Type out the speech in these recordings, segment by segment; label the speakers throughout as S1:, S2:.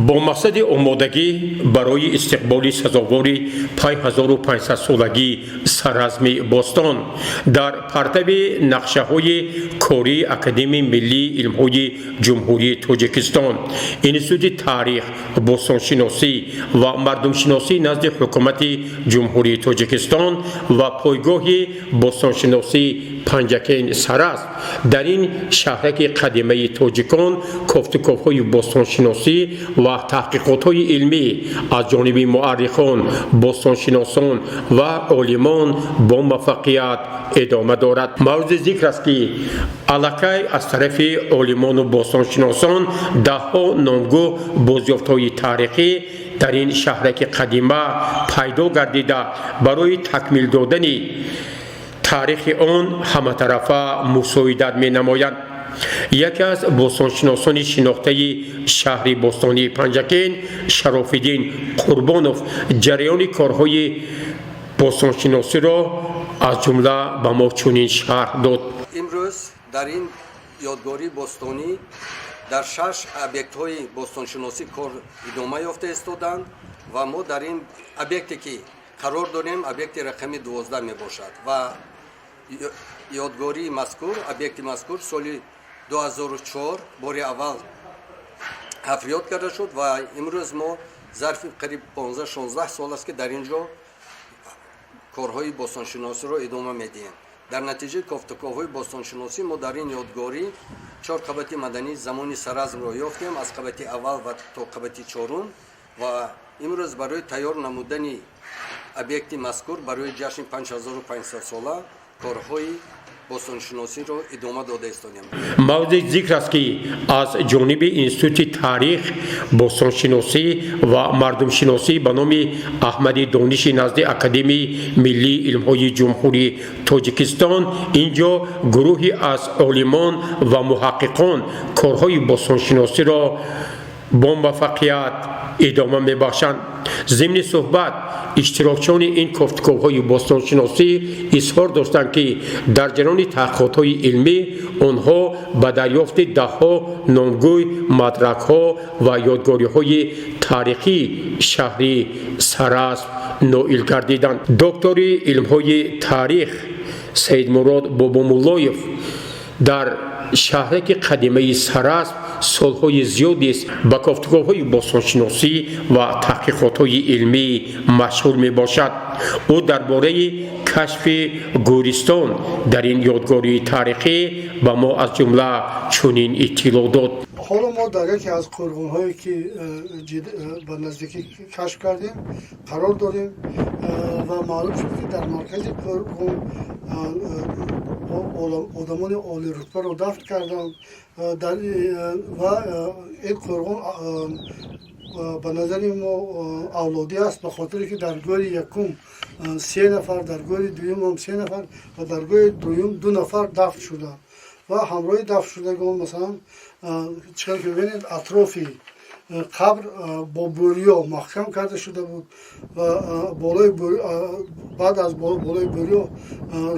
S1: Бо мақсади омодагӣ барои истиқболи сазовори 5500-солагии Саразми бостон дар партави нақшаҳои кории Академияи миллии илмҳои Ҷумҳурии Тоҷикистон, Институти таърих, бостоншиносӣ ва мардумшиносӣ назди Ҳукумати Ҷумҳурии Тоҷикистон ва пойгоҳи бостоншиносии Панҷакент Саразм, дар ин шаҳраки қадимаи тоҷикон кофтуковҳои бостоншиносӣ ва таҳқиқотҳои илмӣ аз ҷониби муаррихон, бостоншиносон ва олимон бо муваффақият идома дорад. Мавриди зикр аст, ки аллакай аз тарафи олимону бостоншиносон даҳҳо номгӯ бозёфтҳои таърихӣ дар ин шаҳраки қадима пайдо гардида, барои такмил додани таърихи он ҳаматарафа мусоидат менамоянд. Яке аз бостоншиносони шинохтаи шаҳри бостонии Панҷакент, Шарофиддин Қурбонов, ҷараёни корҳои бостоншиносиро аз ҷумла ба мо чунин шарҳ дод.
S2: Имрӯз дар ин ёдгории бостонӣ дар шаш объектҳои бостоншиносӣ кор идома ёфта истоданд ва мо дар ин объекте, ки қарор дорем, объекти рақами 12 мебошад ва ёдгории мазкур, объекти мазкур соли 2004 бори аввал ҳафриёт карда шуд ва имрӯз мо зарфи қариб 15-16 сол аст, ки дар ин ҷо корҳои бостоншиносиро идома медиҳем. Дар натиҷаи кофтуковҳои бостоншиносӣ мо дар ин ёдгорӣ чор қабати мадании замони Саразмро ёфтем, аз қабати аввал ва то қабати чорум, ва имрӯз барои тайёр намудани объекти мазкур барои ҷашни 5500 сола корҳои бостоншиносиро идома дода истодем.
S1: Мавриди зикр аст, ки аз ҷониби Институти таърих, бостоншиносӣ ва мардумшиносӣ ба номи Аҳмади Дониши назди Академияи миллии илмҳои Ҷумҳурии Тоҷикистон ин ҷо гурӯҳе аз олимон ва муҳаққиқон корҳои бостоншиносиро бо муваффақият идома мебахшанд. Зимни суҳбат иштирокчиёни ин кофтуковҳои бостоншиносӣ изҳор доштанд, ки дар ҷараёни таҳқиқотҳои илмӣ онҳо ба дарёфти даҳҳо номгӯй, мадракҳо ва ёдгориҳои таърихии шаҳри Саразм ноил гардиданд. Доктори илмҳои таърих Саидмурод Бобомуллоев дар шаҳраки қадимаи Саразм солҳои зиёдест ба кофтуковҳои бостоншиносӣ ва таҳқиқотҳои илмӣ машғул мебошад. Ӯ дар бораи кашфи гӯристон дар ин ёдгории таърихӣ ба мо аз ҷумла чунин иттилоъ дод.
S3: Ҳоло мо дар яке аз қӯрғонҳое, ки ба наздикӣ кашф кардем, қарор дорем ва маълум шуд, ки дар маркази қӯрғон одамони олирутбаро дафн карданд ва ин қӯрғон ба назари мо авлодӣ аст, ба хотире ки дар гӯри якум се нафар, дар гӯри дуюмам се нафар ва дар гӯри дуюм ду нафар дафн шуданд ва ҳамроҳи дафншудагон, масалан, чӣ хел ки бибинед, атрофи қабр бо бӯриё маҳкам карда шуда буд ва болои, баъд аз болои бӯриё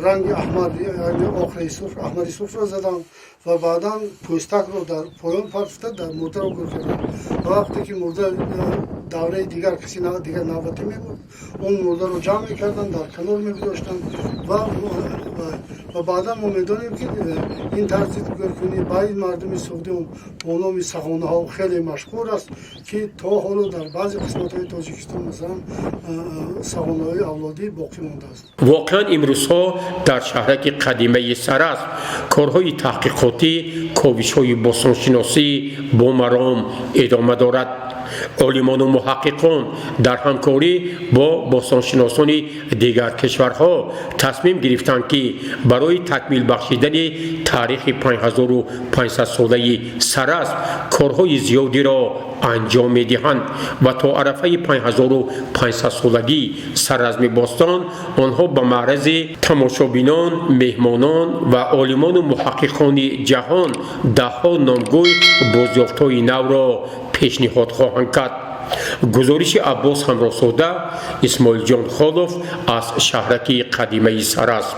S3: ранги аҳмар, яъне охраи сурх, аҳмари сурхро заданд ва баъдан пӯстакро дар поён партофта, дар мурдаро гӯр карданд. Ва вақте ки мурда давраи дигар, каси дигар навбатӣ мебуд, он мурдаро ҷамъ мекарданд, дар канор мегузоштанд ва баъдан мо медонем, ки ин тарзи гӯркунӣ байни мардуми суғдиён бо номи сағонаҳо хеле машҳур аст, ки то ҳоло дар баъзе қисматҳои Тоҷикистон, масалан, сағонаҳои авлодӣ боқӣ мондааст.
S1: Воқеан, имрӯзҳо дар шаҳраки қадимаи Саразм корҳои таҳқиқотӣ, ковишҳои бостоншиносӣ бо маром идома дорад. Олимону муҳаққиқон дар ҳамкорӣ бо бостоншиносони дигар кишварҳо тасмим гирифтанд, ки барои такмил бахшидани таърихи 5500-солаи Саразм корҳои зиёдиро анҷом медиҳанд ва то арафаи 5500-солагии Саразми бостон онҳо ба маърази тамошобинон, меҳмонон ва олимону муҳаққиқони ҷаҳон даҳҳо номгӯй бозёфтҳои навро пешниҳод хоҳанд кард. Гузориши Аббос Ҳамроҳзода, Исмоилҷон Холов аз шаҳраки қадимаи Саразм.